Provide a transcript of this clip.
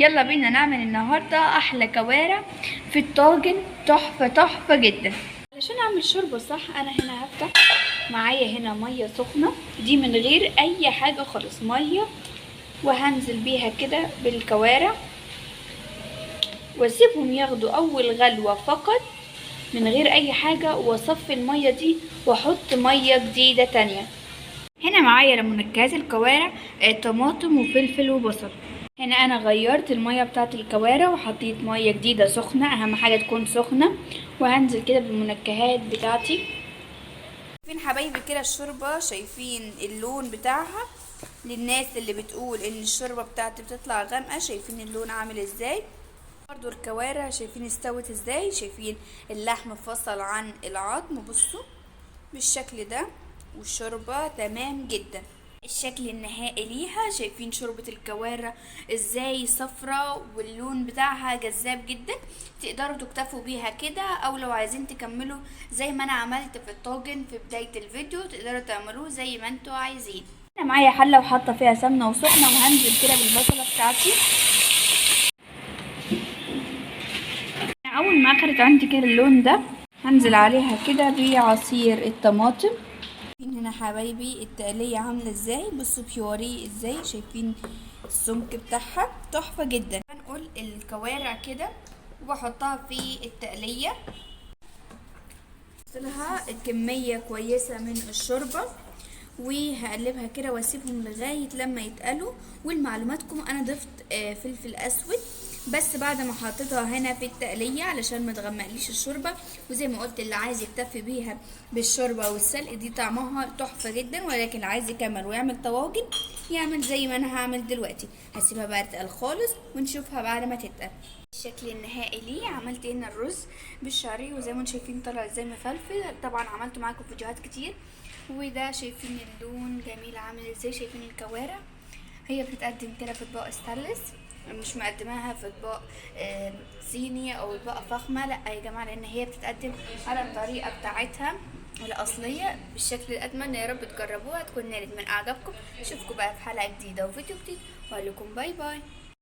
يلا بينا نعمل النهارده احلى كوارع في الطاجن، تحفة تحفة جدا. علشان اعمل شوربة صح، انا هنا هفتح معايا هنا مية سخنة، دي من غير اي حاجة خالص، مية، وهنزل بيها كده بالكوارع واسيبهم ياخدوا اول غلوه فقط من غير اي حاجة، واصفي المية دي واحط مية جديدة تانية. هنا معايا لمنكهات الكوارع طماطم وفلفل وبصل. هنا انا غيرت المية بتاعت الكوارع وحطيت مية جديدة سخنة، اهم حاجة تكون سخنة، وهنزل كده بالمنكهات بتاعتي. شايفين حبايبي كده الشوربة، شايفين اللون بتاعها؟ للناس اللي بتقول ان الشوربة بتاعتي بتطلع غامقه، شايفين اللون عامل ازاي؟ برضو الكوارع شايفين استوت ازاي؟ شايفين اللحم فصل عن العظم؟ بصوا بالشكل ده، والشوربة تمام جدا. الشكل النهائي ليها، شايفين شوربة الكوارع ازاي صفرة واللون بتاعها جذاب جدا. تقدروا تكتفوا بيها كده، او لو عايزين تكملوا زي ما انا عملت في الطاجن في بداية الفيديو تقدروا تعملوه زي ما انتوا عايزين. انا معايا حلة وحاطة فيها سمنة وسخنة، وهنزل كده بالبصلة بتاعتي. اول ما اخدت عندي كده اللون ده هنزل عليها كده بعصير الطماطم. هنا حبايبي التقلية عاملة ازاي، بصوا بيوري ازاي، شايفين السمك بتاعها تحفة جدا. هنقول الكوارع كده وبحطها في التقلية، لها كمية كويسة من الشوربة، وهقلبها كده واسيبهم لغاية لما يتقلوا. ولمعلوماتكم انا ضفت فلفل اسود بس بعد ما حطيتها هنا في التقلية علشان ما تغمقليش الشوربة. وزي ما قلت اللي عايز يكتفي بيها بالشوربة والسلق دي طعمها تحفة جدا، ولكن اللي عايز يكمل ويعمل طواجن يعمل زي ما انا هعمل دلوقتي. هسيبها بقى تتقل خالص ونشوفها بعد ما تتقل. الشكل النهائي ليه، عملت هنا الرز بالشعريه وزي ما انتم شايفين طلع ازاي مفلفل، طبعا عملته معاكم فيديوهات كتير. وده شايفين اللون جميل عامل ازاي، شايفين الكوارع هي بتتقدم كده في اطباق ستانلس، مش مقدماها في اطباق صيني او اطباق فخمة، لا يا جماعة، لان هي بتتقدم على الطريقة بتاعتها الاصلية بالشكل. اتمنى يا رب تجربوها، تكون نالت من اعجابكم. اشوفكم بقى في حلقة جديدة وفيديو جديد، واقول لكم bye bye.